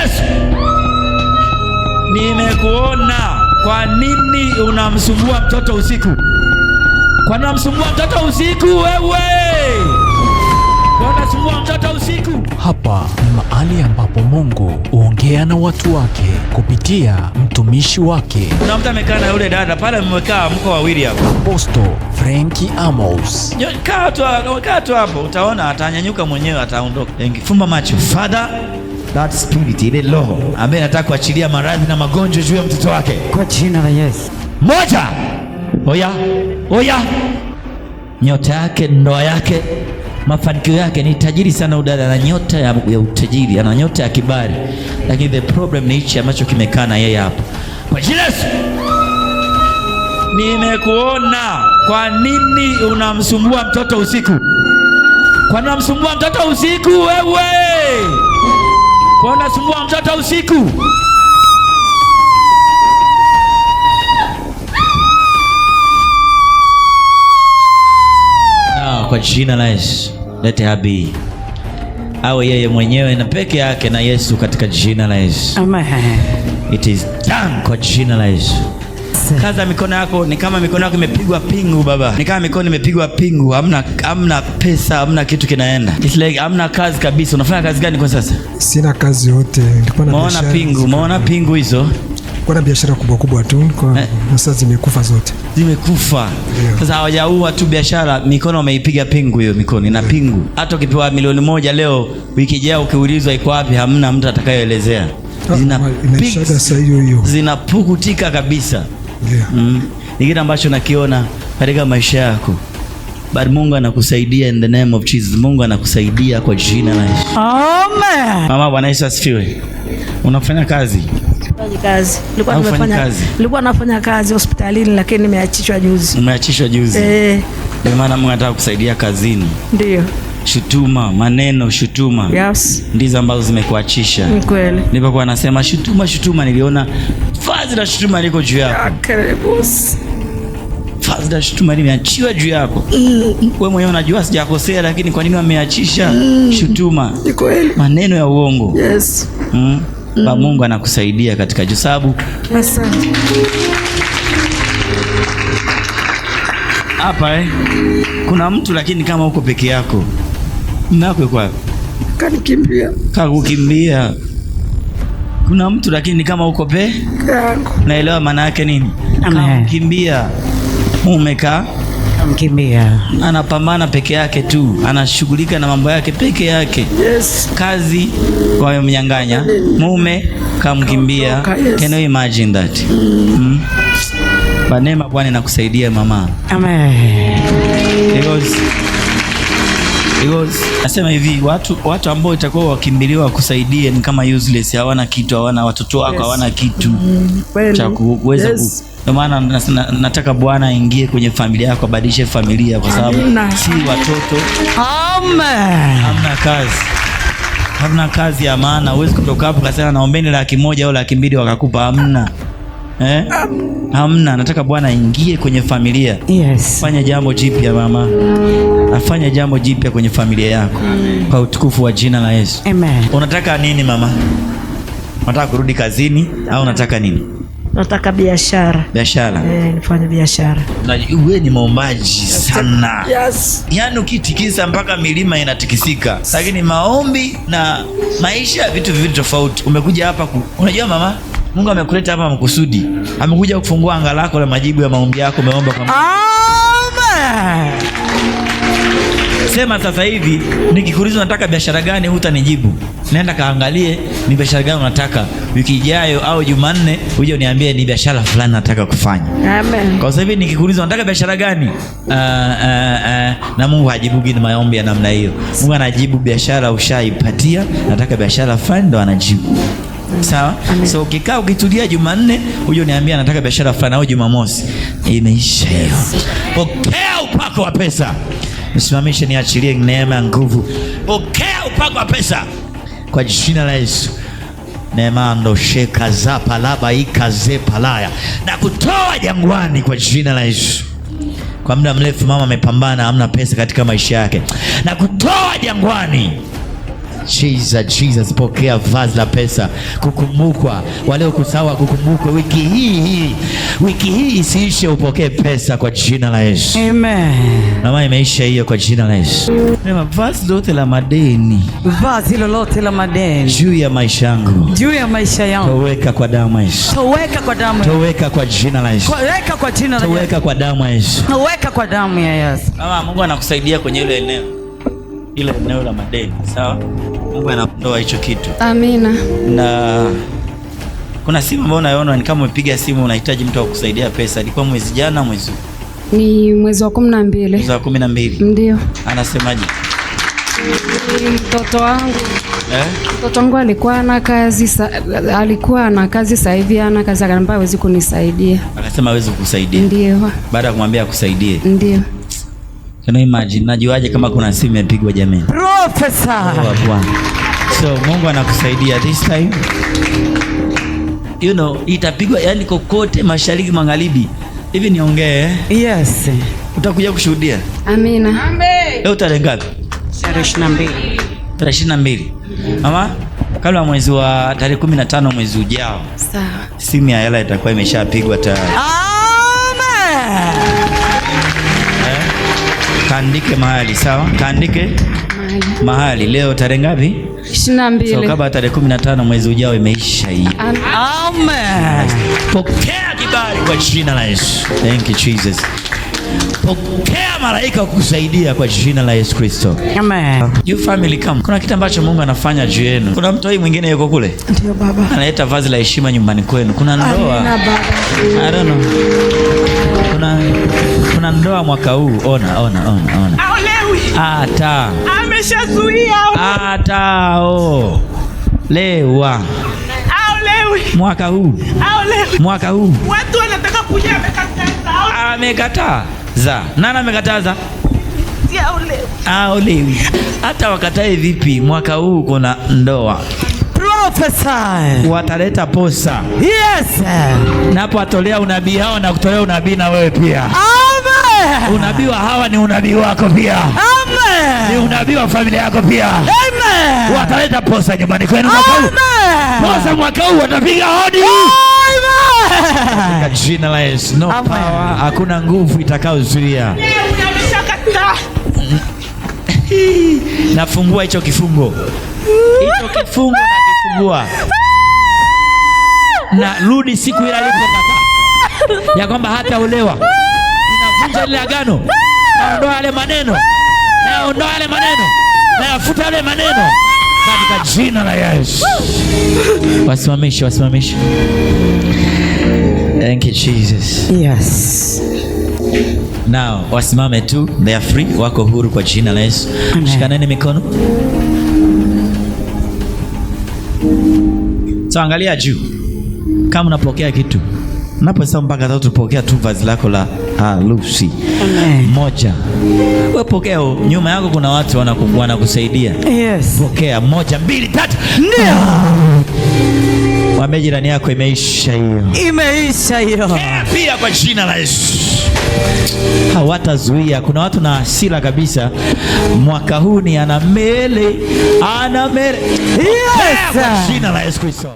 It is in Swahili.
Yesu, nimekuona. Kwa nini unamsumbua mtoto usiku? Kwa nini unamsumbua mtoto usiku wewe? Kwa nini unasumbua mtoto usiku? Hapa ni mahali ambapo Mungu huongea na watu wake kupitia mtumishi wake Kuna mtu amekaa na yule dada pale, mmekaa mko wawili hapo. Apostle Franki Amos. Kaa tu hapo, utaona atanyanyuka mwenyewe, ataondoka. Fumba macho. Father, that spirit, ile roho ambaye anataka kuachilia maradhi na magonjwa juu ya mtoto wake. Kwa jina la Yesu. Moja. Oya, oya. Nyota yake, ndoa yake, mafanikio yake ni tajiri sana udada, ana nyota ya utajiri, ana nyota ya kibali, lakini the problem ni hichi ambacho kimekaa na yeye hapo. Kwa jina la Yesu, nimekuona. Kwa nini unamsumbua mtoto usiku? Kwa nini unamsumbua mtoto usiku wewe? Kwa nini unasumbua mtoto usiku? Now, kwa jina la Yesu, let her be. Awe yeye mwenyewe na peke yake na Yesu katika jina la Yesu. Amen. It is done kwa jina la Yesu. Kaza mikono yako, ni kama mikono yako imepigwa pingu baba. Ni kama mikono imepigwa pingu, hamna pesa, hamna kitu kinaenda. It's like hamna kazi kabisa. Unafanya kazi gani kwa sasa? Sina kazi yote, nilikuwa na Maona biashara. pingu, maona pingu hizo Nilikuwa na biashara kubwa kubwa tu, kwa sasa zimekufa zote. Zimekufa. Ndio. Sasa hawajaua tu biashara, mikono wameipiga pingu hiyo mikono ina pingu. Hata ukipewa 1,000,000 leo, wiki ijayo ukiulizwa iko wapi, hamna mtu atakayeelezea. Zina Inaishaga saa hiyo hiyo. Zinapukutika kabisa. Ndio. Ni kitu ambacho nakiona katika maisha yako. But Mungu anakusaidia in the name of Jesus. Mungu anakusaidia kwa jina la Yesu. Amen. Mama, Bwana Yesu asifiwe. Unafanya kazi? Sifanyi kazi. Nilikuwa Haufanyi nimefanya kazi? Nilikuwa nafanya kazi hospitalini lakini nimeachishwa juzi. Umeachishwa juzi. Ndio maana Mungu anataka kusaidia kazini. Ndio. Shutuma, maneno shutuma. Yes. Ndizo ambazo zimekuachisha. Ni kweli. Nilipokuwa nasema shutuma, shutuma, niliona vazi la shutuma liko juu yako. Karibu. Vazi la shutuma limeachiwa juu yako. Wewe mwenyewe unajua sijakosea, lakini kwa nini wameachisha shutuma? Ni kweli. Maneno ya uongo. Yes. Ba Mungu anakusaidia katika juu sababu Asante. Hapa kuna mtu lakini kama uko peke yako. Mume wako yuko wapi? Kanikimbia. Kakukimbia. Kuna mtu lakini kama uko pe? Yangu. Naelewa maana yake nini? Amen. Kakukimbia. Mume ka? Kamkimbia. Anapambana peke yake tu, anashughulika na mambo yake peke yake. Yes. Kazi wamemnyang'anya, mume kamkimbia. Kaondoka, yes. Can you imagine that? Kwa neema Bwana inakusaidia mama. Amen. Because nasema hivi, watu ambao itakuwa wakimbiliwa wakusaidie ni kama useless, hawana kitu, hawana watoto wako, hawana kitu Kweli. cha kuweza ndio maana nataka Bwana aingie kwenye familia yako, abadilishe familia, kwa sababu Amina. si watoto. Amen. Hamna kazi. Hamna kazi ya maana. Huwezi kutoka hapo kasema naombeni 100,000 au 200,000 wakakupa, hamna. Hamna. Nataka Bwana aingie kwenye familia. Yes. Fanya jambo jipya mama. Afanye jambo jipya kwenye familia yako. Amen. Kwa utukufu wa jina la Yesu. Amen. Unataka nini mama? Unataka kurudi kazini au unataka nini? Nataka biashara. Biashara. Nifanye biashara. Na wewe ni muombaji sana. Yes. Yaani ukitikisa mpaka milima inatikisika. Lakini maombi na maisha vitu viwili tofauti. Umekuja hapa unajua mama, Mungu amekuleta hapa makusudi. Amekuja kufungua anga lako la majibu ya maombi yako umeomba kwa Mungu. Amen. Sema sasa hivi nikikuuliza unataka biashara gani hutanijibu. Nenda kaangalie ni biashara gani unataka. Wiki ijayo au Jumanne uje uniambie ni biashara fulani nataka kufanya. Amen. Kwa sababu hivi nikikuuliza unataka biashara gani? Na Mungu hajibugi na maombi ya namna hiyo. Mungu anajibu biashara ushaipatia, nataka biashara fulani ndo anajibu. Sawa? Amen. So ukikaa ukitulia Jumanne uje uniambie nataka biashara fulani au Jumamosi. Imeisha hiyo. Pokea upako wa pesa. Nisimamishe niachilie neema ya nguvu. Pokea upako wa pesa kwa jina la Yesu. Nemando sheka zapa laba ikaze palaya na kutoa jangwani kwa jina la Yesu. Kwa muda mrefu mama amepambana, hamna pesa katika maisha yake, na kutoa jangwani. Jesus, Jesus, pokea vazi la pesa, kukumbukwa. Waliokusahau kukumbukwe wiki hii hii, wiki hii isiishe, upokee pesa kwa jina la Yesu. Amen. Mama, imeisha hiyo kwa jina la Yesu. Sema vazi lote la madeni Vazi lolote la madeni juu ya maisha yangu, juu ya maisha yangu, toweka kwa damu ya Yesu, toweka kwa damu, toweka kwa jina la Yesu, toweka kwa jina la Yesu, toweka kwa damu ya Yesu. toweka kwa damu ya Yesu. Mama, Mungu anakusaidia kwenye ile eneo, ile eneo la madeni, sawa? Mungu anaondoa hicho kitu. Amina. Na kuna simu ambayo unaiona ni kama umepiga simu unahitaji mtu wa kukusaidia pesa. Ilikuwa mwezi jana, mwezi huu? Ni mwezi wa 12. Mwezi wa 12. Ndio. Anasemaje? Ni mtoto wangu. Eh? Mtoto wangu alikuwa na kazi alikuwa na kazi, sasa hivi hana kazi, akaniambia hawezi kunisaidia. Akasema hawezi kukusaidia. Ndio. Baada ya kumwambia akusaidie. Ndio. Can you imagine? Najuaje kama kuna simu imepigwa jamani? Prophesy. Oh, Bwana. So Mungu anakusaidia this time. You know, itapigwa yani kokote mashariki magharibi. Hivi niongee, eh? Yes. Utakuja kushuhudia. Amina. Leo tarehe ngapi? Tarehe 22. Tarehe 22. Mama, kabla mwezi wa tarehe 15 mwezi ujao, Sawa. simu ya hela itakuwa imeshapigwa tayari. Amen. Kaandike mahali, sawa? Kaandike Mahali. mahali. Leo tarehe ngapi? 22. So kabla tarehe 15 mwezi ujao imeisha hii. Amen. Pokea kibali kwa jina la Yesu. Thank you Jesus. Pokea malaika wa kukusaidia kwa jina la Yesu Kristo. Amen. You family come. Kuna kitu ambacho Mungu anafanya juu yenu. Kuna mtu mwingine yuko kule. Ndio baba. Analeta vazi la heshima nyumbani kwenu. Kuna ndoa. Amina baba. I don't know. Kuna ndoa mwaka huu. Ona, ona, ona, ona. Aolewi. Ata. Ameshazuia. Ata. Oh. Lewa. Aolewi. Mwaka huu. Aolewi. Mwaka huu. Watu wanataka kuja, amekataza. Amekataza. Nani amekataza? Aolewi. Aolewi. Hata wakatae vipi, mwaka huu kuna ndoa. Prophesy. Wataleta posa. Yes. Napowatolea unabii hao na kutolea unabii na wewe pia. Amen. Unabii wa hawa ni unabii wako pia. Amen. Ni unabii wa familia yako pia. Amen. Wataleta posa nyumbani kwenu mwaka huu. Amen. Posa mwaka huu watapiga hodi. Amen. Katika jina la Yesu. No Amen. power, hakuna nguvu itakayozuia. Ameshakataa. Nafungua hicho kifungo. Hicho kifungo nakifungua. Na rudi siku ile alipokataa ya kwamba hataolewa. Ninavunja ile agano. Naondoa yale maneno. Naondoa yale maneno. Nayafuta yale maneno katika jina la Yesu. Wasimamishe, wasimamishe. Thank you Jesus. Yes. Now wasimame tu, they are free, wako huru kwa jina la Yesu. Amen. Shikaneni mikono. So angalia juu. Kama unapokea kitu, unaposema mpaka tatu, pokea tu vazi lako la harusi. Amen. Moja. Wewe pokea, nyuma yako kuna watu wanakusaidia. Yes. Pokea 1, 2, 3. Ndio. Mwambie jirani yako imeisha hiyo. Imeisha hiyo. Pokea pia kwa jina la Yesu. Hawatazuia. Kuna watu na hasira kabisa. Mwaka huu ni ana mele, ana mele. Yes. Kwa jina la Yesu Kristo.